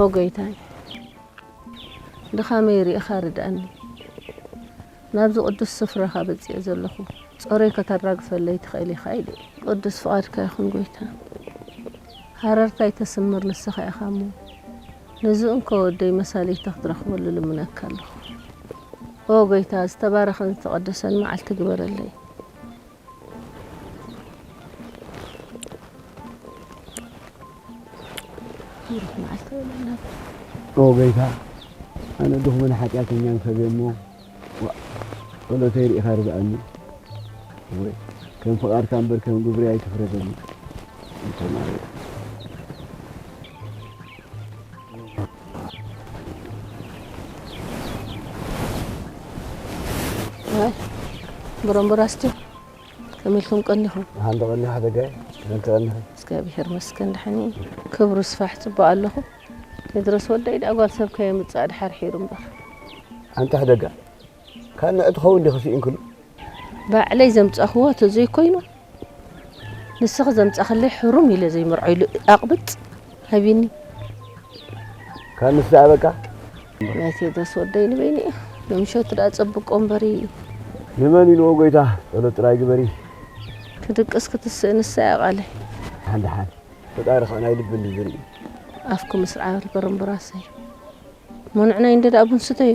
ኦ ጎይታይ፣ ድኻመይ ርኢኻ ርድኣኒ። ናብዚ ቅዱስ ስፍራኻ በጺኤ ዘለኹ፣ ጾረይ ከተራግፈለይ ትኽእል ኢኻ ኢሉ። ቅዱስ ፍቓድካ ይኹን ጎይታ። ሃረርታይ ተስምር ንስኻ ኢኻ እሞ፣ ነዚ እንኮ ወደይ መሳለይታ ክትረኽበሉ ልምነካ ኣለኹ። ኦ ጎይታ፣ ዝተባረኸን ዝተቐደሰን መዓልቲ ግበረለይ። ኦ ጎይታ፣ ኣነ ድኹምን ሓጢኣተኛን ሰብ እየ እሞ፣ ዋእ፣ ጸሎተይ ርኢኻ ርድኣኒ። ወይ ከም ፍቓድካ እምበር ከም ግብሪ ኣይትፍረደኒ። እንተ ማርያም። ኣይ፣ ብሮምቦራስቲ፣ ከመይ ኢልኩም ቀኒኹም? ደሓን ዶ ቀኒኻ ደጋይ? ከመይ ትቐንኺ? እግዚኣብሔር መስገን ደሓን እየ። ክብሩ ስፋሕ ጽቡቕ ኣለኹ። ቴድሮስ ወደይ ደኣ ጓል ሰብ ከየምጽእ ድሓር ሒሩ እምበር። ኣንታ ሕደጋ፣ ካብ ንዕ ትኸውን ዲኺ ስኢንክሉ? ባዕለይ ዘምጻኽዎ ተዘይኮይኑ፣ ንስኺ ዘምጻኽለይ ሕሩም ኢለ ዘይምርዖ ኢሉ ኣቕብጽ ሃቢኒ። ካብ ንሱ ደኣ በቃ? ናይ ቴድሮስ ወደይ ንበይኑ እዩ። ንምሸቱ ደኣ ጸብቆ እምበሪ። ንመን ኢልዎ ጎይታ? ጸሎት ጥራይ ግበሪ። ክድቅስ ክትስእ ንሳ እያ ቃለይ። ደሓን ደሓን። ፈጣሪ ኸኣ ናይ ልቢ እንዲ ዝርኢ። ኣፍኩም ስርዓ በርምብራሰይ። ሞንዕናይ እንደ ደኣ ቡን ስተዩ።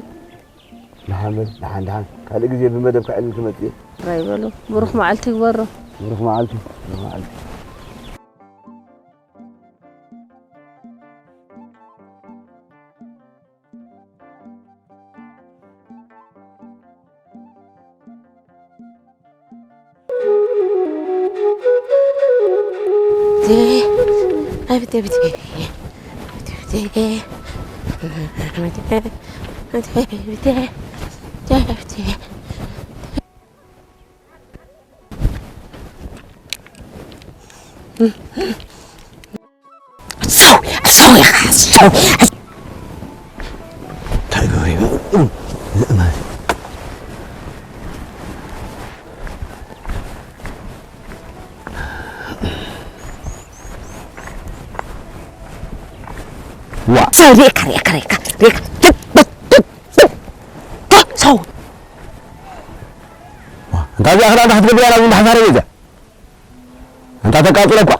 ደሓን በል፣ ደሓን፣ ደሓን። ካልእ ግዜ ብመደብ ከዕልል ክመጽእ እየ። ጥራይ በሉ። ብሩኽ መዓልቲ ይግበሮ። ብሩኽ መዓልቲ፣ ብሩኽ መዓልቲ። ኣሳዊ፣ ኣሳዊ ኢኻ፣ ኣሳዊ። እንታይ ገበረ? ምእማን። ዋ። ኣሳዊ፣ ርኤካ፣ ርኤካ፣ ርኤካ፣ ርኤካ። ትብ፣ ትብ፣ ትብ፣ ትብ። ኣሳዊ። ዋ፣ እንታይ እዚኣ ክዳን ክትገብር እያ ናብ እንዳ ሓሳረ ቤዛ? ኣንታ ተቃጽሎ እኳ።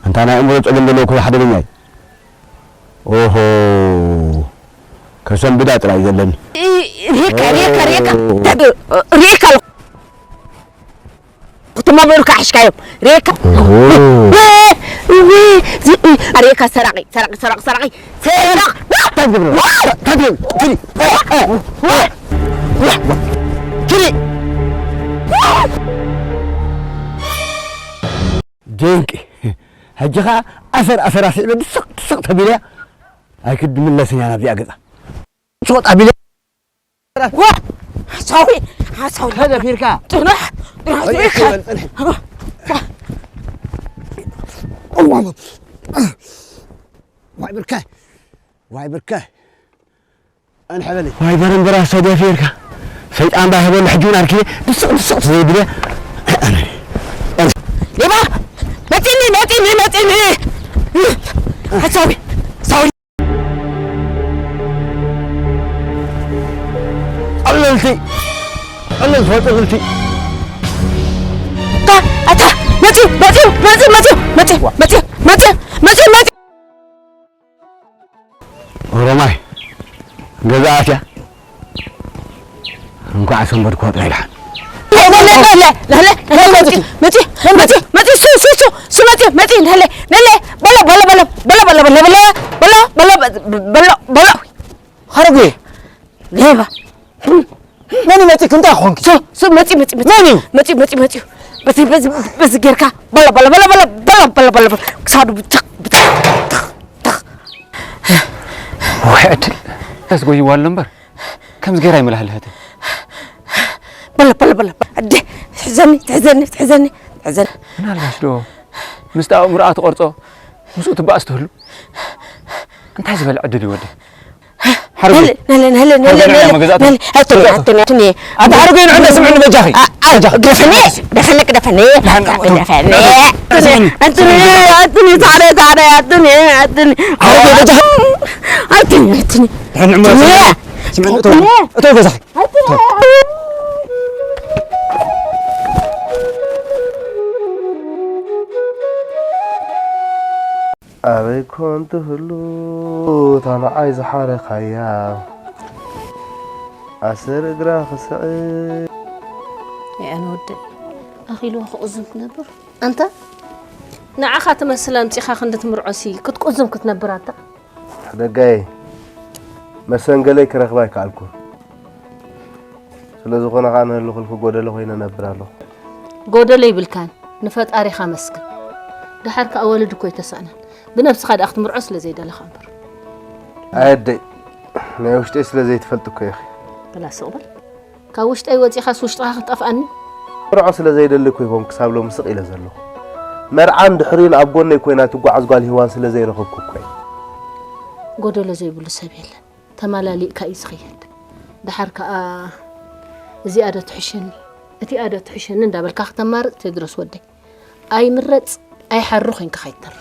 ኣንታ ናይ ኣእምሮ ጸገም ዘለዎ እኮ ሓደገኛ እዩ። ኦሆ፣ ከሰንብዳ ጥራይ ዘለኒ። ሪካ፣ ሪካ፣ ሪካ። ኦ። ሪካ ኣለኹ። ክትማበሩካ ሓሽካዮም። ሪካ። ኦሆ። ሪካ ሰራቂ፣ ሰራቂ፣ ሰራቂ፣ ሰራቂ። ሰራቂ። እንታይ ትገብር? እንታይ ትገብር? ኪዲ። ኪዲ። ድንቂ። ሕጂ ኸኣ ኣሰር ኣሰራ ስዒበ ድስቕ ድስቕ ተቢለያ። ኣይክድምለስን እያ ናብዚኣ ገጻ። ሽቆጥ ኣቢለ። ዋ! ሓሳዊ! ሓሳዊ! ተደፊርካ። ጽናሕ! ጽናሕ! ወይ ጽናሕ! በል ጽንሕ። ዋይ ብርከ! ዋይ ብርከ! ኣንሐበለይ። ዋይ በረምበራ ሰደፊርካ። ሰይጣን ባይ ሀበሉ ሕጂ እውን ኣርኪበ ድስቕ ድስቕ ዘይብለ። ሌባ! መጺኒ፣ መጺኒ፣ መጺኒ! ሓሳዊ! ሳዊ! ጸለልቲ! ጸለልቲ ወጸለልቲ! ኣታ! ኣታ! መጺ! መጺ! መጺ! መጺ! ኦሮማይ ገዛ ኣትያ። እንኳዕ ሰንበድኩ ጥራይ ደሓን። መጺ፣ መጺ፣ መጺ፣ መጺ፣ ሱ፣ ሱ፣ ሱ፣ ሱ፣ መጺ፣ መጺ፣ ነለ፣ ነለ፣ በሎ፣ በሎ፣ በሎ፣ በሎ፣ በሎ፣ በሎ፣ በሎ፣ በሎ፣ በሎ፣ በሎ፣ በሎ። ሐረጉ ሌባ። መን መጺ ክንታ ኾንክ? ሱ፣ ሱ፣ መጺ፣ መጺ፣ መጺ። መን እዩ? መጺ፣ መጺ፣ መጺ። በዚ፣ በዚ፣ በዚ ጌርካ በሎ፣ በሎ፣ በሎ፣ በሎ፣ በሎ፣ በሎ፣ በሎ። ክሳዱ ብትኽ፣ ብትኽ፣ ብትኽ፣ ብትኽ። ወይ ዕድል። ተስጎይዋ ኣሎ እምበር። ከምዚ ገይራ ይመላህልህትን። በለ፣ በለ፣ በለ። ኣደ፣ ትሕዘኒ፣ ትሕዘኒ፣ ትሕዘኒ፣ ትሕዘኒ። ምናልባሽ ዶ ምስቲ ኣእምሮኣ ትቐርጾ ምስኡ ትባእስ ትህሉ? እንታይ ዝበለ ዕድል እዩ ወደይ? ሓረጎይ። ነለ ነለ ነለ ነለ ሓረጎይ፣ ነለ ናይ መገዛእታ። ነለ ኣቱኒ ኣቱኒ ኣቱኒ ኣታ ሓረጎይ፣ ንዕና ስምዕኒ በጃኺ። አ- አ- በጃኺ። ግደፈኒ፣ ግደፈኒ፣ ግደፈኒ። ደሓን፣ ግደፈኒ። ስምዕኒ፣ ኣቱኒ ስምዕኒ። ኣቱኒ ኣቱኒ ሳዕረ ሳዕረ ኣቱኒ ኣቱኒ ሓረጎይ፣ በጃኺ። ኣቱኒ ኣቱኒ ደሓን፣ ንዕማ ኣቱኒ። ስምዕኒ፣ ስምዕኒ፣ እቶ፣ ኣቱኒ። እቶ ገዛኺ። ኣቱኒ። ኣበይ ኮን ትህሉ እታ ንዓይ ዝሓረኻያ ኣሰር እግራ ክስዕብ። ኣነ ወደይ ኣኺልዋ ክቕዝም ትነብር ኣንታ ንዓኻ ትመስል ኣምጺኻ ክንዲ ትምርዖሲ ክትቁዝም ክትነብር ኣታ። ሕደጋየ መሰንገለይ ክረኽባ ኣይከኣልኩን። ስለ ዝኾነ ኸኣ ንህልኽልኪ ጎደሎ ኮይነ እነብር ኣለኹ። ጎደሎ ይብልካን፣ ንፈጣሪኻ መስግን። ደሓር ከኣ ወለድ እኮ ኣይተሳእነን። ብነብስኻ ደኣ ክትምርዖ ስለ ዘይደለኻ እምበር። ኣየደይ፣ ናይ ውሽጠይ ስለ ዘይትፈልጢ እኮ ኢኺ። በላ ስቕ በል። ካብ ውሽጠይ ወጺኻስ ውሽጥኻ ክትጠፍኣኒ? ክምርዖ ስለ ዘይደሊ እኮ ይኾን ክሳብ ሎሚ ስቕ ኢለ ዘለኹ። መርዓን ድሕሪኡን ኣብ ጎነይ ኮይና ትጓዓዝ ጓል ሂዋን ስለ ዘይረኸብኩ እኮ እየ። ጎደሎ ዘይብሉ ሰብ የለን። ተማላሊእካ እዩ ዝኸይድ። ደሓር ከኣ እዚኣ ዶ ትሕሸኒ፣ እቲኣ ዶ ትሕሸኒ እንዳበልካ ክተማርጽ ቴድሮስ ወደይ። ኣይምረጽ ኣይሓሪ ኮይንካ ከይትተርፍ።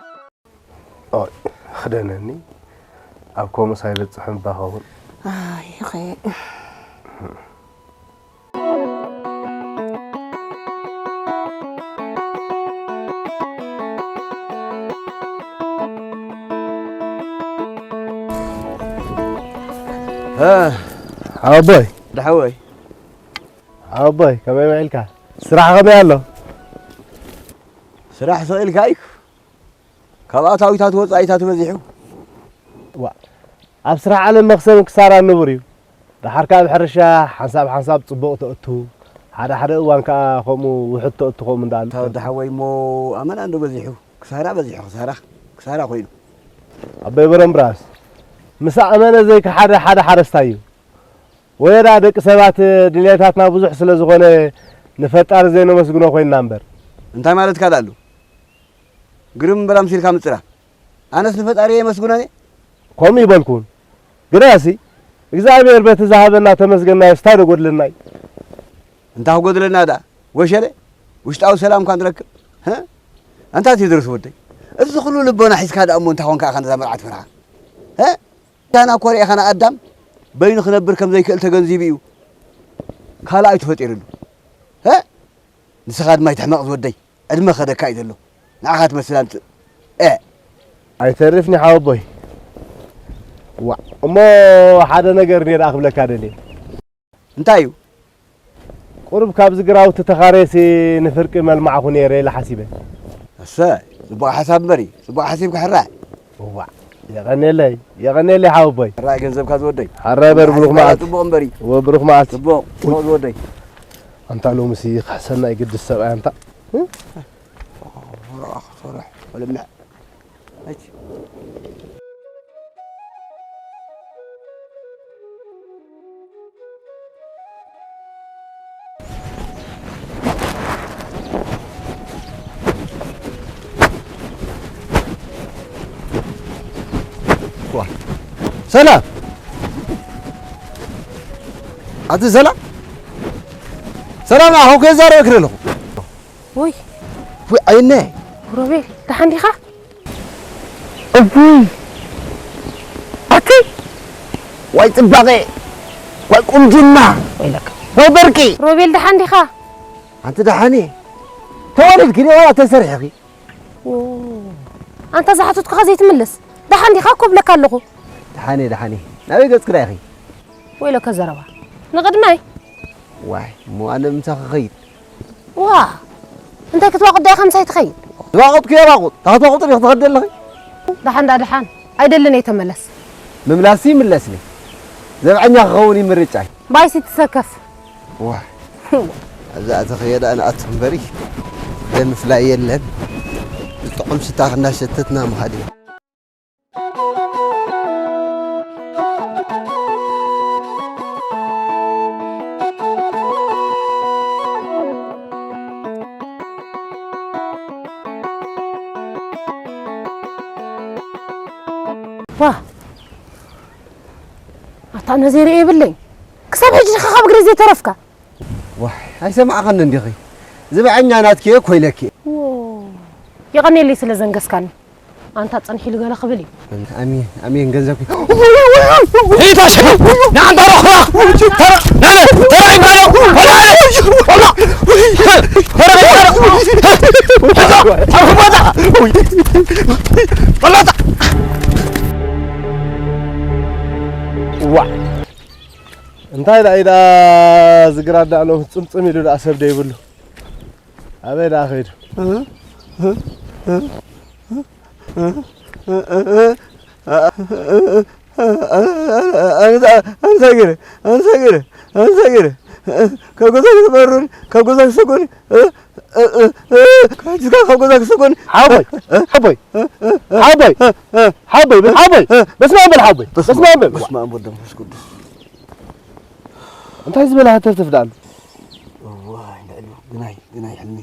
ኦይ፣ ክደነኒ። ኣብ ከምኡስ ኣይበጽሕን እባ ኸውን። ኣይ፣ ኸ- እ፣ ሓወቦይ። ደሓወይ። ሓወቦይ፣ ከመይ ውዒልካ? ስራሕ ከመይ ኣሎ? ስራሕ ስቕ ኢልካ እዩ። ካብ ኣታዊታት ወጻኢታት በዚሑ። ዋ፣ ኣብ ስራሕ ዓለም መኽሰብን ክሳራን ንቡር እዩ። ደሓር ከኣ ኣብ ሕርሻ ሓንሳብ ሓንሳብ ጽቡቕ ተእቱ፣ ሓደ ሓደ እዋን ከኣ ከምኡ ውሑድ ተእቱ ከምኡ እንዳኣሉ። እታ ወዲ ሓወይ እሞ ኣመና እንዶ በዚሑ፣ ክሳራ በዚሑ፣ ክሳራ፣ ክሳራ ኮይኑ። ኣቦይ በረምብራስ፣ ምስ ኣመነ ዘይከሓደ ሓደ ሓረስታይ እዩ። ወየዳ ደቂ ሰባት ድልየታትና ብዙሕ ስለ ዝኾነ ንፈጣሪ ዘይነመስግኖ ኮይንና እምበር። እንታይ ማለትካ ደኣሉ? ግርም እምበር ኣምሲልካ ምጽራ። ኣነስ ንፈጣሪ የመስግኖ እየ። ከምኡ ይበልኩን። ግናሲ እግዚኣብሔር በቲ ዝሃበና ተመስገናዮ ስታይ ዶ ጎድለና እዩ? እንታይ ክጎድለና ደኣ? ወሸለ ውሽጣዊ ሰላም እኳ ንረክብ። ሀ? ኣንታ ቴድሮስ ወደይ፣ እዚ ኩሉ ልቦና ሒዝካ ደኣ እሞ እንታይ ኮንካ ኢኻ ነዛ መርዓ ትፈርሓ? ሀ? ኣዳም እኮ ርኢኻ ንኣዳም በይኑ ክነብር ከም ዘይክእል ተገንዚቡ እዩ ካልኣይ ተፈጢሩሉ። ሀ? ንስኻ ድማ ኣይትሕመቕ ዝወደይ፣ ዕድመ ከደካ እዩ ዘሎ። ንዓኻ ትመስል ኣምጽእ። እ። ኣይተርፍኒ ሓወቦይ። ዋዕ፣ እሞ ሓደ ነገር እኔ ደኣ ክብለካ ደልየ። እንታይ እዩ? ቁሩብ ካብዚ ግራውቲ ተኻርየሲ ንፍርቂ መልማዕኹ ነይረ ኢለ ሓሲበ። እሰይ፣ ጽቡቕ ሓሳብ እምበሪ፣ ጽቡቕ ሓሲብካ ሕራይ። እዋዕ፣ የቐንየለይ፣ የቐንየለይ ሓወቦይ። ሕራይ ገንዘብካ ዝወደይ። ሕራይ በር ብሩኽ መዓልቲ። ጽቡቕ እምበሪ። እወ፣ ብሩኽ መዓልቲ። ጽቡቕ፣ ጽቡቕ ዝወደይ። ኣንታ ሎምሲ ክሕሰና ይግድስ ሰብኣይ ኣንታ። እ? ሰርሕ፣ ሰርሕ፣ ወለምዕ። ሰላም ኣቲ ሰላም፣ ሰላም ኣኹ ከዛረበክ ኣለኹ። ውይ ውይ ዓይነ ሮቤል፣ ደሓን ዲኻ? እውይ ኣቲ ዋይ ጽባቐ፣ ዋይ ቁንጅና፣ ወይለካ። ዋይ በርቂ። ሮቤል፣ ደሓን ዲኻ? ኣንቲ ደሓን እየ። ተወሊድኪ ዲ ዋላ ተሰሪሕኺ? ዎ፣ ኣንታ ዝሓተትኩኻ ዘይትምልስ፣ ደሓን ዲኻ እኮ እብለካ ኣለኹ። ደሓን እየ፣ ደሓን እየ። ናበይ ገጽኪ ደኣ ኢኺ? ወይለካ ዘረባ። ንቕድመይ። ዋይ፣ እሞ ኣነ ምሳኺ ክኸይድ? ዋ፣ እንታይ ክትዋቕጥ ደኣ ኢኻ ምሳይ ትኸይድ? ዝዋቕጥኩ የዋቕጥ። እታ ክትዋቕጢ ዲኺ ትኸዲ ኣለኺ? ደሓን ደኣ ደሓን። ኣይደልን እየ ተመለስ። ምምላስሲ ይምለስኒ። ዘብዐኛ ክኸውን እዩ ምርጫይ። ባይሲ ትሰከፍ። ዋ፣ ኣብዛ ኣተኽዮ ደኣ ንኣቱ እምበሪ። ደም ምፍላይ የለን። ብጥዑም ስታኽ እናሸተትና ምኻድ እዩ። ዋ፣ እታ ነዘይ ርእየ የብለይ። ክሳብ ሕጂ ዲኻ ካብ እግረይ ዘይተረፍካ? ዋይ፣ ኣይሰማዕኻንን ዲኺ? ዝብዐኛ ናትኪ እየ ኮይለኪ። ዎ፣ የቐንየለይ ስለ ዘንገስካኒ። ኣንታ ጸኒሕሉ ገለ ክብል እዩ። ኣሜን፣ ኣሜን፣ ገንዘብኪ። ሂድ፣ ታሸ-፣ ንዓንታ ሮኽባ! ተራ-፣ ናለ፣ ተራይ ናለ፣ ተራይ ናለ፣ ተራይ ናለ። ዋ! እንታይ ደኣ ኢዳ ዝግራ ደኣ ሎም ጽምጽም ኢሉ ደኣ ሰብ ደይብሉ። ኣበይ ደኣ ኸይዱ? ኣንሳግረ፣ ኣንሳግረ፣ ኣንሳግረ፣ ካብ ገዛ ክትበሩን፣ ካብ ገዛ ክሰጎኒ፣ እ፣ እ፣ እ፣ እ፣ ካብ ገዛ ክሰጎኒ። ሓወይ፣ ሓወይ፣ ሓወይ፣ ሓወይ፣ ሓወይ፣ በስመ ኣብ በል ሓወይ፣ በስመ ኣብ በል። በስመ ኣብ ወወልድ ወመንፈስ ቅዱስ። እንታይ ዝበለ ሃተፍተፍ ደኣሉ? እዋይ፣ ልዕሉ ግናይ፣ ግናይ ሕልሚ።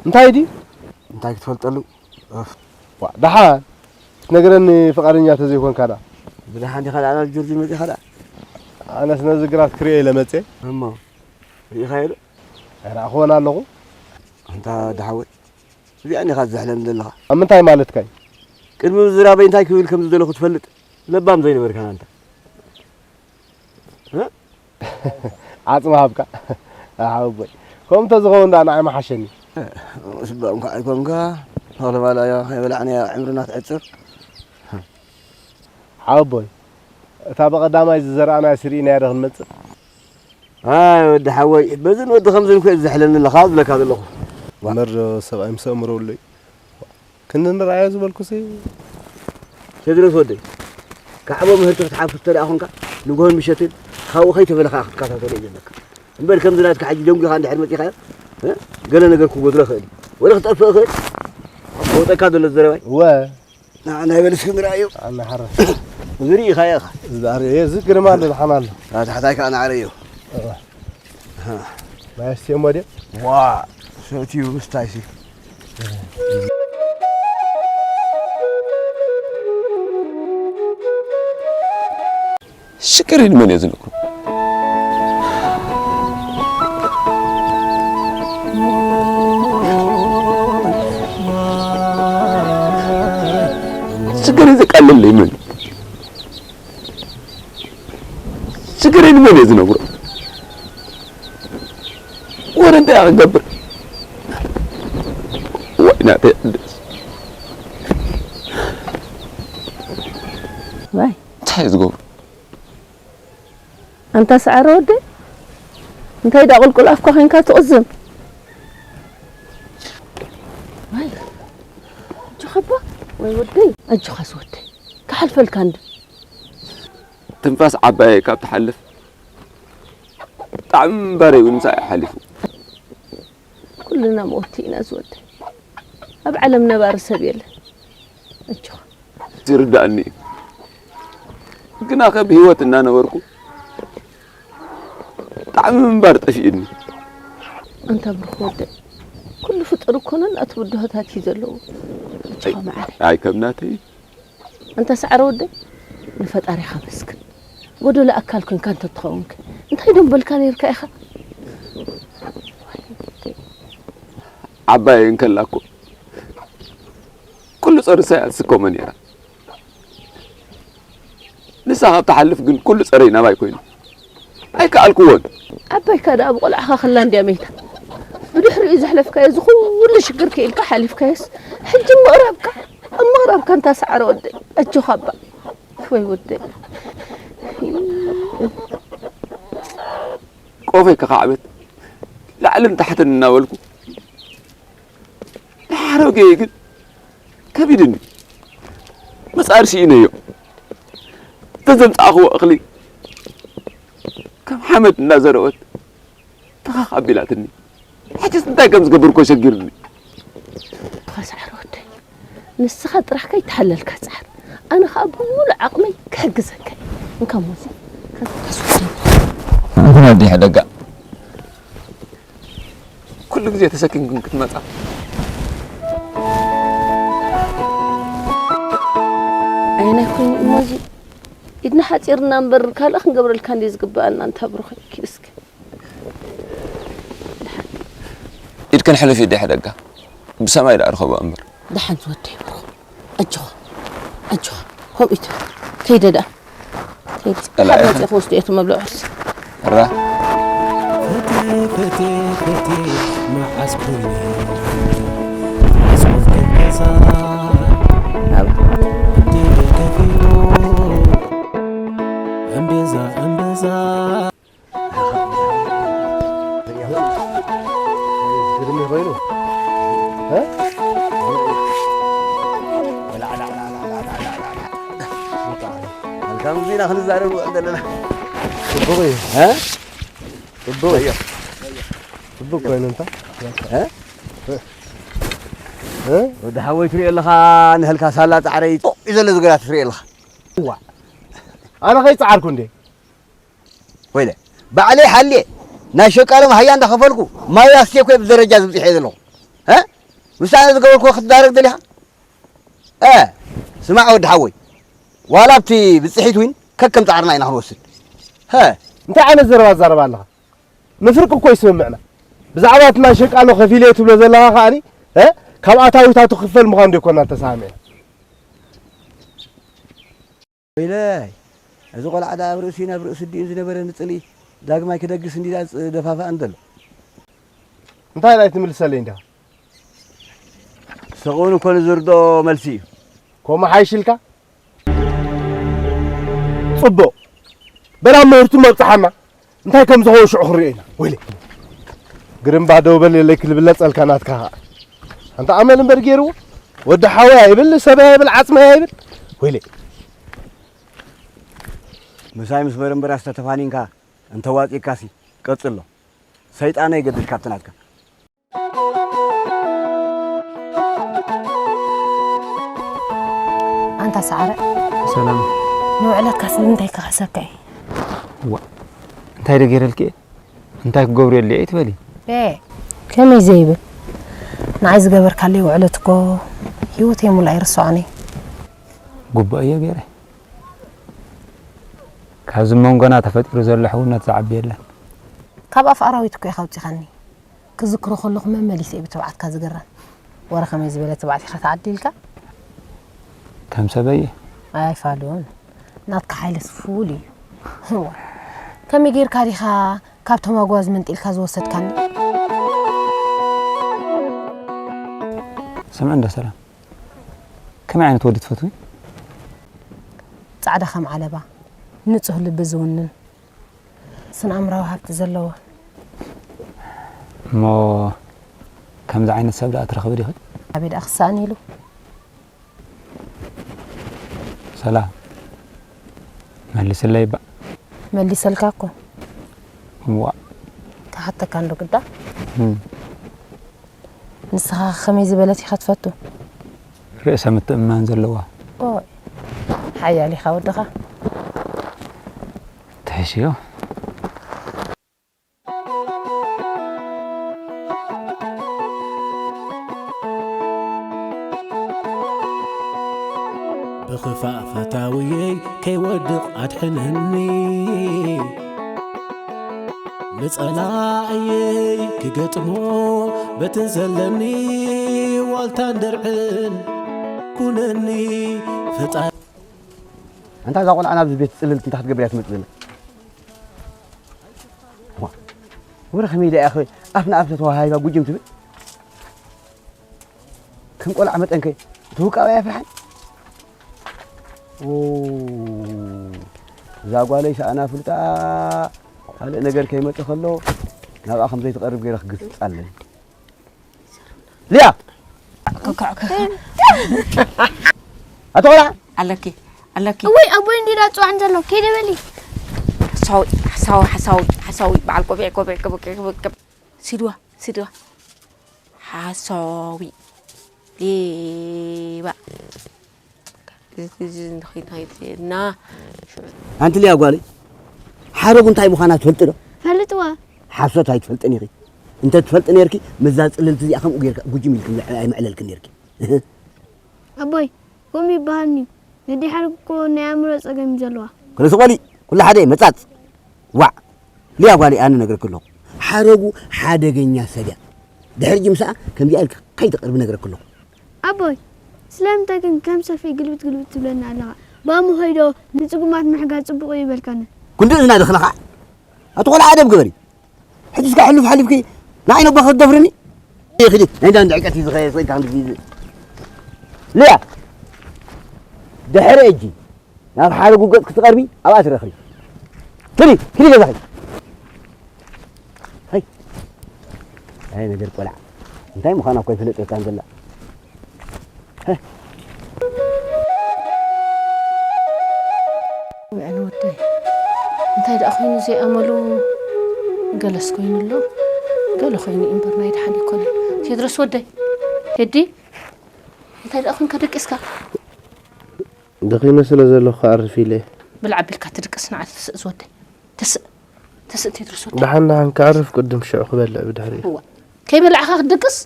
እንታይ ድዩ? እንታይ ክትፈልጠሉ? እፍ። ዋ፣ ደሓን ክትነግረኒ ፍቓደኛ ተዘይኮንካ ደኣ። ብደሓን ዲኻ ደኣ ናብ ጆርጅ መጺኻ ደኣ? ኣነስ ነዚ ግራት ክርእዮ ኢለ መጽየ። እሞ፣ ርኢኻዮ ዶ? ኣይረኣኽዎን ኣለኹ። ኣንታ ደሓወይ፣ እዚኣን ኢኻ ትዝሕለኒ ዘለኻ። ኣብ ምንታይ ማለትካ እዩ? ቅድሚ ምዝራበይ እንታይ ክብል ከም ዝደለኹ ትፈልጥ ለባም ዘይነበርካን ኣንታ። እ? ዓጽሚ ሃብካ። ሓወቦይ። ከምኡ እንተዝኸውን ደኣ ንዓይ ምሓሸኒ። ስባም ከኣ ኣይኮንካ። ተኽለ ባላዮ ከይበላዕናዮ ዕምርና ትዕጽር። ሓወቦይ፣ እታ ብቐዳማይ ዝዘራእናዮ ስርኢናዮ ዶ ክንመጽእ? ኣይ ወዲ ሓወይ፣ በዝን ወዲ ከምዝን ኮ ዝሕለኒ ኣለኻ ዝብለካ ዘለኹ። እምበር ዶ ሰብኣይ ምስ ኣእምሮ ኣሎ እዩ? ክንዲ ንርኣዮ ዝበልኩሲ። ቴድሮስ ወደይ፣ ካዕቦ ምህርቲ ክትሓፍስ እንተ ደኣ ኾንካ፣ ንግሆን ምሸትን ካብኡ ከይተፈለኻ ክትከታተሎ እዩ ዘለካ። እምበር ከምዚ ናትካ ሕጂ ደንጒኻ እንድሕር መጺኻዮ፣ እ? ገለ ነገር ክጎድሎ ይኽእል እዩ። ወላ ክጠፍእ ይኽእል። ክወጠካ ዘሎ ዘረባይ። እወ። ንዓ ናይ በል እስኪ ንርኣዮ። ኣነ ሓረ። እዚ ርኢኻዮ ኢኻ። እዚ ደኣ ርኤዮ፣ እዚ ግርማ ኣሎ፣ ደሓን ኣሎ። ኣብ ታሕታይ ከኣ ንዓረዮ። እወ። ማይ ኣስትዮ እሞ ድዮ? ዋ፣ ሰትዩ ምስታይሲ። ሽግረይ ንመን እየ ዝነግሮ? ሽግረይ ዘቃልለይ መን እዩ? ሽግረይ ንመን እየ ዝነግሮ? ወረ እንታይ እየ ክገብር? ዋይ ናተይ ቅድስ። ዋይ። እንታይ እየ ዝገብሮ? ኣንታ ሰዓረ ወደይ፣ እንታይ ደኣ ቁልቁል ኣፍካ ኮይንካ ትቕዝም? ዋይ፣ ኣጆኻ እባ፣ ወይ ወደይ፣ ኣጆኻ ዝወደይ፣ ክሓልፈልካ እንዲ። ትንፋስ ዓባየይ ካብ ትሓልፍ፣ ጣዕሚ እምበረይ እውን ምሳይ ሓሊፉ። ኩልና መወቲ ኢና ዝወደይ። ኣብ ዓለም ነባሪ ሰብ የለን። ኣጆኻ። ይርዳእኒ እዩ። ግናኸ ብህይወት እናነበርኩ ጣዕሚ ምንባር ጠፊኡኒ። ኣንታ ብሩኽ ወደይ፣ ኩሉ ፍጡር እኮ ነናቱ ብድሆታት እዩ ዘለዎ። ኣጆኻ መዓረይ። ኣይ ከም ናተይ። ኣንታ ሰዓረ ወደይ፣ ንፈጣሪኻ ኣመስግን። ጎደሎ ኣካል ኮንካ እንተትኸውንከ እንታይ ዶ ምበልካ ነይርካ ኢኻ? ዓባየይ እንከላ እኮ ኩሉ ጸርሳ እያ ትስከሞ ነይራ። ንሳ ካብ ትሓልፍ ግን ኩሉ ጸረይ ናባይ ኮይኑ። ኣይከኣልክዎን። ዓባይካ ደኣ ብቆልዓኻ ከላ እንድያ መይታ። ብድሕሪኡ ዘሕለፍካዮ እዚ ኩሉ ሽግር ክኢልካ ሓሊፍካዮስ፣ ሕጂ ምቕራብካ፣ ኣብ ምቕራብካ እንታ ሰዓረ ወደይ፣ ኣጆኻ እባ። ወይ ወደይ። ቆፈይ ከኻዕበት ላዕልን ታሕትን እናበልኩ፣ ንሓረገየ ግን ከቢድኒ። ምጻር ስኢነዮ። እተን ዘምጻእኽዎ እኽሊ ከም ሓመድ እናዘረወት ተኻኽ ኣቢላትኒ። ሕጅስ እንታይ ከም ዝገብር እኮ ሸጊርኒ። ተኻሳዕሪ ወደይ፣ ንስኻ ጥራሕ ከይተሓለልካ ጽዓር። ኣነ ኸኣ ብምሉእ ዓቕመይ ክሕግዘካ እየ። እንካ ሞዚ፣ ከ-፣ ኣንተ ናዲ ሕደጋ። ኩሉ ግዜ ተሰኪምክን ክትመጻ። ኣየናይ ኮይኑ እሞ እዚ ኢድ ንሓጺርና እምበር ካልእ ክንገብረልካ እንዴ ዝግብኣና፣ እንታ ብሩኸይ፣ ኪድ እስኪ። ኢድክን ሕልፍ ኢደይ ሕደጋ። ብሰማይ ደኣ ርኸቦ እምበር። ደሓን ዝወደይ ብሩኽ። ኣጆኻ፣ ኣጆኻ። ከምኡ ኢቱ። ከይደ ደኣ። ከይደ። ጸላኢ ደሓን ኢኻ። መጺእ ክወስዶ እየ እቲ መብልዒ ቁርሲ። ራ። ፍትህ፣ ፍትህ፣ ፍትህ፣ መዓስ ኮይኑ? መዓስ ወስከት ከሳ? ኣብ እንዴ ከፊሉ? እምቤዛ፣ እምቤዛ። ግርም ኮይኑ። እ? ከምዚ ኢና ክንዛረብ ንውዕል ዘለና። ጽቡቕ እዩ። እ? ጽቡቕ እዩ። ጽቡቕ ኮይኑ እንታ? እ? እ? ወዲ ሓወይ ትሪኦ ኣለኻ፣ ንህልካ ሳላ ጻዕረይ ጦቕ እዩ ዘሎ ዝገራ ትሪኦ ኣለኻ። እዋ። ኣነ ከይጸዓርኩ እንዴ? ወይለ፣ ባዕለይ ሓልየ፣ ናይ ሸቃሎም ሃያ እንዳኸፈልኩ፣ ማይ ኣስትየ እኮ ብደረጃ ዝብጽሕ እየ ዘለኹ። እ? ምሳና ዝገበርኩዎ ክትዛረብ ደሊኻ? እ፣ ስማዕ ወዲ ሓወይ፣ ዋላ ኣብቲ ብጽሒት ዊን ከከም ጻዕርና ኢና ክንወስድ። ሀ። እንታይ ዓይነት ዘረባ ትዛረብ ኣለኻ? ንፍርቂ እኮ ይስምምዕና። ብዛዕባ እቲ ናይ ሸቃሎ ከፊለ ትብሎ ዘለኻ ከኣኒ፣ እ፣ ካብ ኣታዊታቱ ክፈል ምዃኑ ዶ ይኮና ተሰማሚዕና? ወይለይ፣ እዚ ቆልዓ ደኣ ኣብ ርእሲ ናብ ርእሲ ዲኡ ዝነበረ ንጽሊ ዳግማይ ክደግስ እንዲዳ ደፋፋእን ዘሎ። እንታይ ናይ ትምልሰለይ እንዲኻ? ስቕ እውን እኮ ንዝርድኦ መልሲ እዩ። ከምኡ ሓይሽ ኢልካ? ጽቡቕ። በላ ምህርቱ መብጽሓና። እንታይ ከም ዝኸውን ሽዑ ክንሪኦ ኢና። ወይለ። ግርምባ ደው በል የለይ ክልብለጸልካ ናትካ ኸኣ። ኣንታ ኣመል እምበር ገይርዎ። ወዲ ሓወይ ኣይብል፣ ሰበይ ኣይብል፣ ዓጽመይ ኣይብል። ወይለ። ምሳይ ምስ በረምበራስ ተተፋኒንካ እንተዋጺእካሲ ቀጽሎ። ሰይጣነይ ገድሽ ካብቲ ናትካ። ኣንታ ሰዓረ። ሰላም። ንውዕለትካስ ብምንታይ ክኽሕሰካ እዩ? ዋ፣ እንታይ ዶ ገይረልኪ እየ? እንታይ ክገብሩ የድልየ እዩ ትበሊ? ቤ፣ ከመይ ዘይብል? ንዓይ ዝገበርካለይ ውዕለት እኮ ህይወተይ ሙሉእ ኣይርስዖን እየ። ግቡእ እየ ገይረ። ካብዚ መንጎና ተፈጢሩ ዘሎ ሕውነት ዝዓቢ የለን። ካብ ኣፍ ኣራዊት እኮ ኢኻ ኣውጺኻኒ። ክዝክሮ ከለኹ መመሊሰ እየ ብትብዓትካ ዝግረም። ወረ ከመይ ዝበለ ትብዓት ኢኻ ተዓዲልካ? ከም ሰበይ እየ። ኣይፋሉን። ናትካ ሓይልስ ፍሉይ እዩ። እዋ። ከመይ ጌርካ ዲኻ ካብቶም ኣጓዝ መንጢልካ ዝወሰድካኒ? ስምዒ እንዶ ሰላም። ከመይ ዓይነት ወዲ ትፈትዊ? ጻዕዳ ከም ዓለባ፣ ንጹህ ልቢ ዝውንን፣ ስነ ኣእምራዊ ሃብቲ ዘለዎ። እሞ ከምዚ ዓይነት ሰብ ደኣ ትረኽቢ ዲኺ? ኣበይ ደኣ ክሰኣን ኢሉ? ሰላም፣ መልስለይ እባ። መሊሰልካ እኮ። እዋ። ክሓተካ እንዶ ግዳ? እም። ንስኻ ከመይ ዝበለት ኢኻ ትፈቱ? ርእሰ ምትእምማን ዘለዋ። ኦይ፣ ሓያል ኢኻ ወድኻ። ትሕሽዮ። ብኽፋእ ፈታውየይ ከይወድቕ ኣድሕነኒ። ንጸላእየይ ክገጥሞ በቲ ዘለኒ ዋልታን ድርዕን ኩነኒ ፈጣሪ። ኣንታ እዛ ቆልዓ ናብዚ ቤት ጽልልቲ እንታይ ክትገብር እያ ትመጽእ ዘላ? ዋ፣ ወረ ከመይ ኢላ እያ ኣፍ ንኣፍ ተተዋሃሂባ ጉጅም ትብል? ከም ቆልዓ መጠንከ እቲ ውቃብ ኣይፍርሓን? ኦ፣ እዛ ጓለይ ሰኣና ፍልጣ ካልእ ነገር ከይመጽእ ከሎ ናብኣ ከም ዘይትቐርብ ገይረ ክግስጻ ኣለኒ። ሊያ! ኮኮ፣ ኮኮ። ኣቶ ቆልዓ! ኣለኪ፣ ኣለኪ። እወይ፣ ኣቦይ እንዲዳ ጽዋዕ እንተሎ፣ ከይደ በሊ። ሓሳዊ፣ ሓሳዊ፣ ሓሳዊ፣ ሓሳዊ፣ በዓል ቆቢዕ፣ ቆቢዕ፣ ቆቢዕ፣ ቆቢዕ፣ ቆቢዕ። ሲድዋ፣ ሲድዋ። ሓሳዊ። ሌባ። እዚ፣ እዚ፣ እዚ፣ እዚ፣ ና። ኣንቲ ሊያ ጓለይ፣ ሓረጉ እንታይ ምዃና ትፈልጢ ዶ? ፈልጥዋ። ሓሶት ኣይትፈልጥን ኢኺ። እንተ ትፈልጢ ነይርኪ፣ ምስዛ ጽልልቲ እዚኣ ከምኡ ጌርካ ጉጅም ኢልክን ኣይምዕለልክን ነይርኪ። ኣቦይ፣ ከምኡ ይበሃል እዩ። ነዲ ሓረግ እኮ ናይ ኣእምሮ ጸገም እዩ ዘለዋ። ክልተ ቆሊ ኩሉ ሓደ መጻጽ። ዋዕ። ሊያ ጓለይ ኣነ ነግረኪ ኣለኹ። ሓረጉ ሓደገኛ ሰብ እያ። ድሕሪ ጂ ምሳኣ ከምዚኣ ኢልኪ ከይትቐርቢ ነግረኪ ኣለኹ። ኣቦይ፣ ስለምንታይ ግን ከም ሰፍኢ ግልብጥ ግልብጥ ትብለኒ ኣለኻ? ባሙ ኸይዶ ንጽጉማት ምሕጋዝ ጽቡቕ እዩ ይበልካኒ። ክንዲ እዝና ድኽነኻ። ኣቲ ቆልዓ ኣደብ ግበሪ። ሕጂ እስካ ሕሉፍ ሓሊፍኪ ንዓይ ነቦኻ ክትደፍርኒ? ይኽዲ ናይ እንዳንድ ዕቀት እዩ ዝኸየ ሰይጣን ድግዜ። ሊያ፣ ድሕሪ እጂ ናብ ሓደ ጉገጥ ክትቐርቢ ኣብኣ ትረኽቢ። ክዲ፣ ክዲ ገዛኺ። ሀይ። ኣይ ነገር ቆልዓ። እንታይ ምዃና እኮ ይፍለጥ እታ እንዘላ። ሀ። ውዕል ወደይ። እንታይ ደኣ ኮይኑ ዘይኣመሉ ገለስ ኮይኑ ኣሎ። ገለ ኮይኑ እዩ እምበር ናይ ደሓን ኣይኮነን። ቴድሮስ ወደይ። ቴዲ። እንታይ ደኣ ኮንካ ደቂስካ? ደኺመ ስለ ዘለኹ ክኣርፍ ኢለ እየ። ብልዕ ኣቢልካ ትድቅስ ንዓ ትስእ ዝወደይ። ትስእ። ትስእ ቴድሮስ ወደይ። ደሓን ደሓን ክኣርፍ ቅድም ሽዑ ክበልዕ ብድሕሪኡ። እዋ። ከይበላዕካ ክትድቅስ?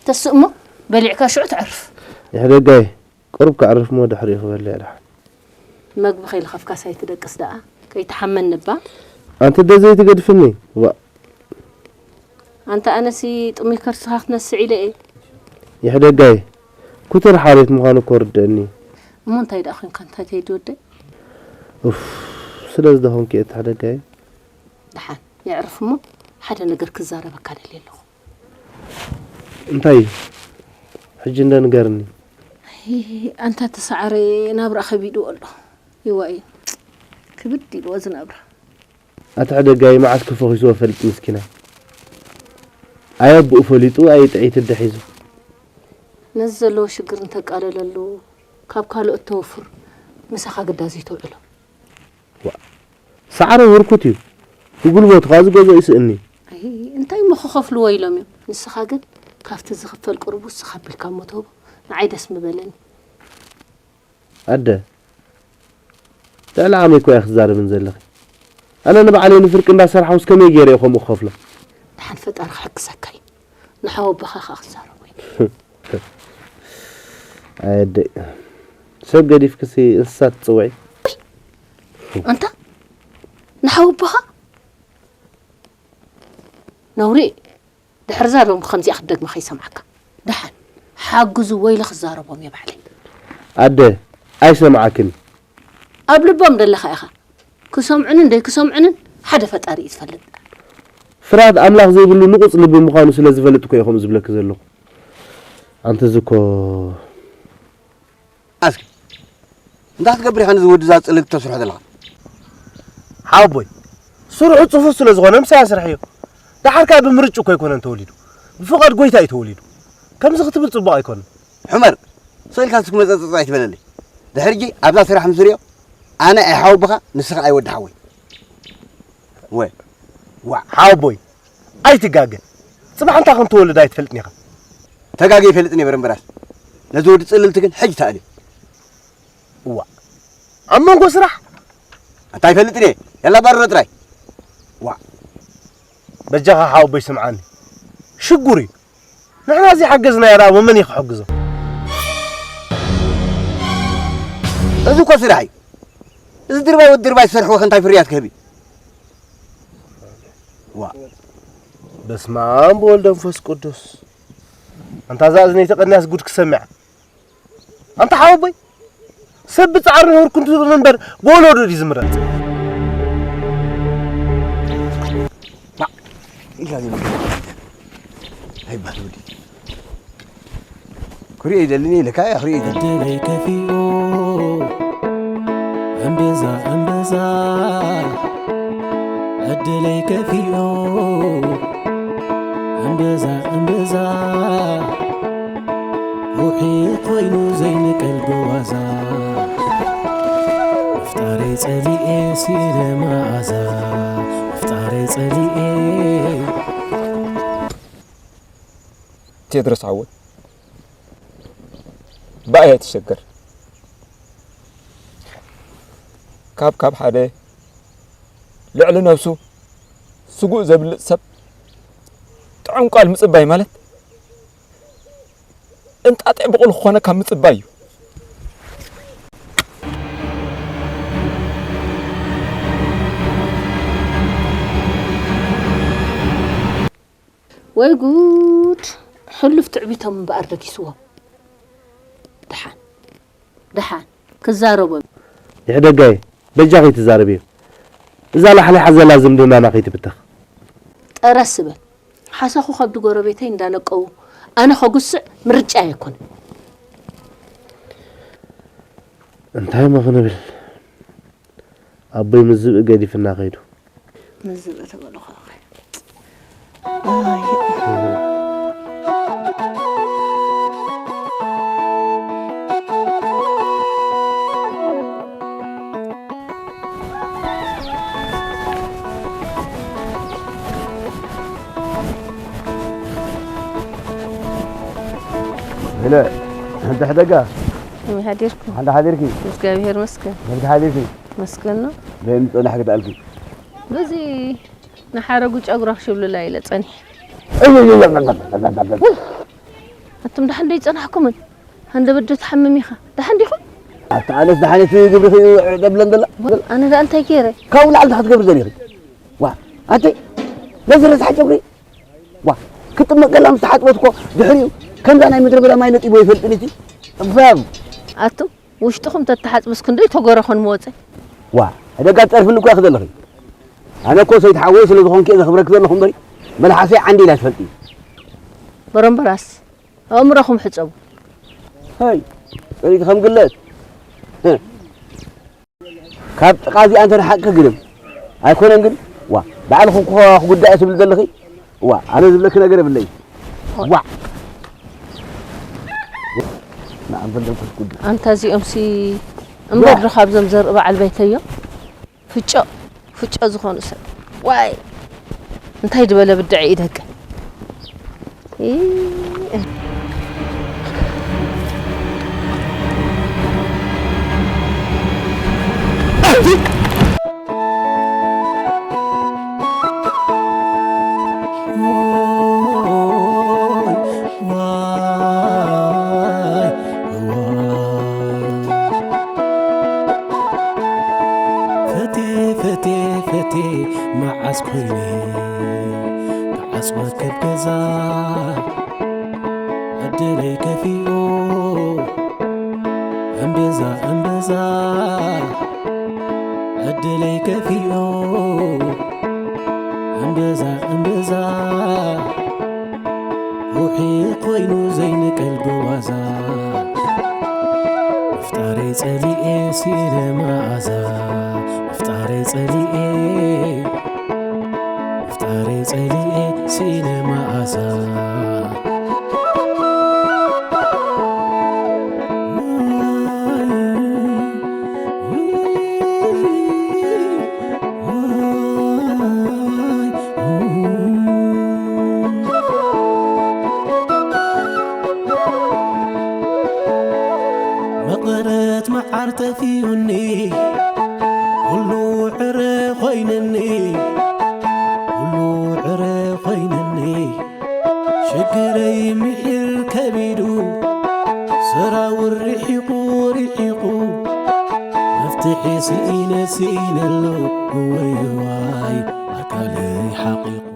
ተስእ እሞ በሊዕካ ሽዑ ትዕርፍ። ይሕደጋይ፣ ቁሩብ ክኣርፍ እሞ ድሕሪኡ ክበልዕ ደሓን። መግቢ ከይልኸፍካስ ኣይትደቅስ ደኣ። ከይትሓመኒ እባ። ኣንቲ ደዘይ ትገድፍኒ። ዋ። ኣንታ ኣነሲ ጥሙይ ከርስኻ ክነስዕ ኢለ እየ። ይሕደጋይ፣ ኩትር ሓሬት ምዃኑ እኮ ርድእኒ። እሞ እንታይ ደኣ ኮንካ እንታይ ተይዲ ወደይ? ኡፍ፣ ስለ ዝደኸምኩ እየ እታ ሕደጋይ። ደሓን፣ የዕርፍ እሞ ሓደ ነገር ክዛረበካ ደልየ ኣለኹ። እንታይ እዩ? ሕጂ እንደ ንገርኒ። ኣይ፣ ኣንታ ተሳዕረ ናብራ ከቢድዎ ኣሎ። ይዋ እዩ። ክብድ ኢልዎ እዚ ናብራ። ኣቲ ሕደጋይ መዓስ ክፈኺስዎ ፈልጥ ምስኪናይ። ኣየብኡ ፈሊጡ ኣይጥዒት እደ ሒዙ። ነዚ ዘለዎ ሽግር እንተቃለለሉ ካብ ካልኦት ተወፍር ምሳኻ ግዳ ዘይተውዕሎ። ዋ፣ ሳዕረ ህርኩት እዩ። ብጉልበቱ ኸኣ ዝገዝኦ ይስእኒ። ኣይ፣ እንታይ እሞ ክኸፍልዎ ኢሎም እዮም። ንስኻ ግን ካብቲ ዝኽፈል ቁሩብ ውስኽ ኣቢልካ እሞ ትህቦ። ንዓይ ደስ ምበለኒ። ኣደ፣ ልዕሊ ዓመይ እኮ እያ ክትዛረብን ዘለኺ። ኣነ ንባዕለይ ንፍርቂ እንዳሰርሓውስ ከመይ ገይረ እየ ከምኡ ክኸፍሎ? ደሓን ፈጣሪ ክሕግዘካ እዩ። ንሓወቦኻ ኸኣ ክዛረቦ እዩ። ኣይ ኣደይ፣ ሰብ ገዲፍክሲ እንስሳ ትጽውዒ? ኣንታ ንሓወቦኻ ነውሪ። ድሕሪ እዛ ሎሚ ከምዚኣ ክትደግማ ከይሰምዓካ። ደሓን ሓግዙ ወይለ ክዛረቦም እየ ባዕለይ። ኣደ፣ ኣይሰምዓክን። ኣብ ልቦም ደለኻ ኢኻ። ክሰምዑንን ደይክሰምዑንን ሓደ ፈጣሪ እዩ ዝፈልጥ። ፍርሃት ኣምላኽ ዘይብሉ ንቑጽ ልቢ ምዃኑ ስለ ዝፈልጥ እኮ እየ ከምኡ ዝብለኪ ዘለኹ። ኣንቲ እዚ እኮ ኣስኪ እንታይ ክትገብር ኢኻ ነዚ ወዲ እዛ ጽልል ተስርሖ ዘለኻ? ሓወቦይ፣ ስርሑ ጽፉፍ ስለ ዝኾነ ምሳይ ኣስርሕዮ። ደሓር ከኣ ብምርጭ እኮ ኣይኮነን ተወሊዱ። ብፍቓድ ጎይታ እዩ ተወሊዱ። ከምዚ ክትብል ጽቡቕ ኣይኮነን። ሑመር፣ ስቕ ኢልካ ንስኪ መጸጸጽ ኣይትበለለይ። ድሕሪ ሕጂ ኣብዛ ስራሕ ምስ ርእዮ፣ ኣነ ኣይሓወቦኻ፣ ንስኻ ኣይወዲ ሓወይ። ወ-፣ ዋ፣ ሓወቦይ፣ ኣይትጋገ። ጽባሕ እንታይ ከም ትወልድ ኣይትፈልጥን ኢኻ። ተጋገ ይፈልጥን እየ በረምበራስ። ነዚ ወዲ ጽልልቲ ግን ሕጂ ተኣልዮ። እዋ። ኣብ መንጎ ስራሕ? ኣንታ ኣይፈልጥን እየ። ያላ ባርሮ ጥራይ። ዋ። በጃኻ ሓወቦይ ስምዓኒ። ሽጉር እዩ። ንሕና ዘይሓገዝናዮ ደኣ መን እዩ ክሕግዞ? እዚ እኮ ስራሕ እዩ። እዚ ድርባይ ወዲ ድርባይ ዝሰርሕዎ ከ እንታይ ፍርያት ክህብ እዩ? ዋ። በስመ ኣብ ወወልድ ወመንፈስ ቅዱስ። ኣንታ እዛ እዝነይ ተቐንያስ ጉድ ክሰምዕ። ኣንታ ሓወቦይ፣ ሰብ ብጻዕሪ ነውርኩ እንትብል እምበር ብወለዶ ድዩ ዝምረጽ? ባ፣ ኢልካ ዘይምረጽ። ኣይባል ወዲ። ክሪኦ ይደልኒ ኢለካ፣ ክሪኦ ይደልኒ። ዕድለይ ከፊኡ፣ እምብዛ፣ እምብዛ፣ ዕድለይ ከፊኡ። እምብዛ እምብዛ ውሒ ኮይኑ ዘይንቀል ብዋዛ። ምፍጣረይ ጸሊኤ ሲለ መኣዛ። ምፍጣረይ ጸሊኤ። ቴድሮስ ሓወይ፣ ብኣይ ኣይትሸገር። ካብ፣ ካብ ሓደ ልዕሊ ነብሱ ስጉእ ዘብልጽ ሰብ ጥዑም ቃል ምጽባይ ማለት እንጣጢዕ ብቑል ክኾነካ ምጽባይ እዩ። ወይ ጉድ! ሕሉፍ ትዕቢቶም እምበኣር ለጊስዎም። ደሓን ደሓን ክዛረቦም። ይሕደጋይ፣ በጃኺ ትዛረብዮ። እዛ ላሕሊሓ ዘላ ዝምድናና ከይትብተኽ። ጠረስ በል። ሓሳኹ ከብዲ ጎረቤተይ እንዳነቀዉ ኣነ ከጉስዕ ምርጫ ኣይኮነን። እንታይ እሞ ክንብል? ኣቦይ ምስ ዝብኢ ገዲፍና ከይዱ። ምስ ዝብኢ ትብሉ ኸ? ኣይ። ሄሎ፣ እንተ ሕደጋ። ከመይ ሓዲርኩም? ሓንዳ ሓዲርኪ? ምስ እግዚኣብሔር መስገን። መልክ ሓዲርኪ? መስገን ነው። ለምን ጸናሕኪ ተኣልኪ? በዚ ንሓረጉ ጨጉራ ክሽብልላ ኢለ ጸኒሐ። ኣቱም ደሓን ዶ ይጸናሕኩምን? ሃንደበት ዶ ትሓምም ኢኻ? ደሓን ዲኹም? ኣታ ኣነስ ደሓነት ግብርኺ እዩ ደብለን ዘላ። ኣነ ደኣ እንታይ ገይረ? ካብኡ ላዕሊ እንታይ ክትገብሪ ዘሊኺ? ዋ፣ ኣንተይ፣ ነዚ ረሳሕ ጨጉሪ፣ ዋ፣ ክጥመቅ ከላ ምስ ተሓጽበት እኮ ድሕሪኡ ከምዛ ናይ ምድረ በዳ ማይ ነጢቦ ይፈልጥን እቲ እባብ። ኣቱም ውሽጥኹም ተተሓጽብስ ክንደይ ተጎረኾን መወጸ። ዋ፣ ደጋ ትጸርፍኒ እኮ ኢኺ ዘለኺ። ኣነ እኮ ሰይቲ ሓወይ ስለ ዝኾንኪ እየ ዘኽብረኪ ዘለኹ እምበሪ፣ መልሓሰይ ዓንዲ ኢላ ትፈልጢ። በረምበራስ፣ ኣእምሮኹም ሕጸቡ። ሀይ፣ ጸሪት ከም ግለት። ካብ ጥቓ እዚኣ እንተ ደሓቅኪ ግርም። ኣይኮነን ግን፣ ዋ፣ ባዕልኹም እኮ ክጉዳእ እየ ትብሊ ዘለኺ። ዋ፣ ኣነ ዝብለኪ ነገር የብለይ። ዋ። ንኣንፈል ደንኩስ ጉድ። ኣንታ እዚኦምሲ እምበር ዶ ካብዞም ዘርኢ በዓል ቤተዮም? ፍጮ፣ ፍጮ ዝኾኑ ሰብ። ዋይ! እንታይ ዝበለ ብድዐ እዩ ደቂ። ኢ- ፈቴ ፈቴ ፈቴ መዓስ ኮይነ ተዓጽወ ከብ ገዛ ዕድለይ ከፊኡ እምብዛ እምብዛ ዕድለይ ከፊኡ እምብዛ እምብዛ ሩሒ ኮይኑ ዘይንቀል ብዋዛ ምፍጣረይ ጸሊኤ ሲኢነ መኣዛ ምፍጣረይ ጸሊኤ ምፍጣረይ ጸሊኤ ሲኢነ መኣዛ መቐረት መዓር ጠፊኡኒ ኩሉ ዕረ ኮይነኒ ኩሉ ዕረ ኮይነኒ ሽግረይ ምሒር ከቢዱ ሰራውር ርሒቑ ርሒቑ መፍትሒ ስኢነ ስኢነሉ እወይዋይ ኣካለይ ሓቒቑ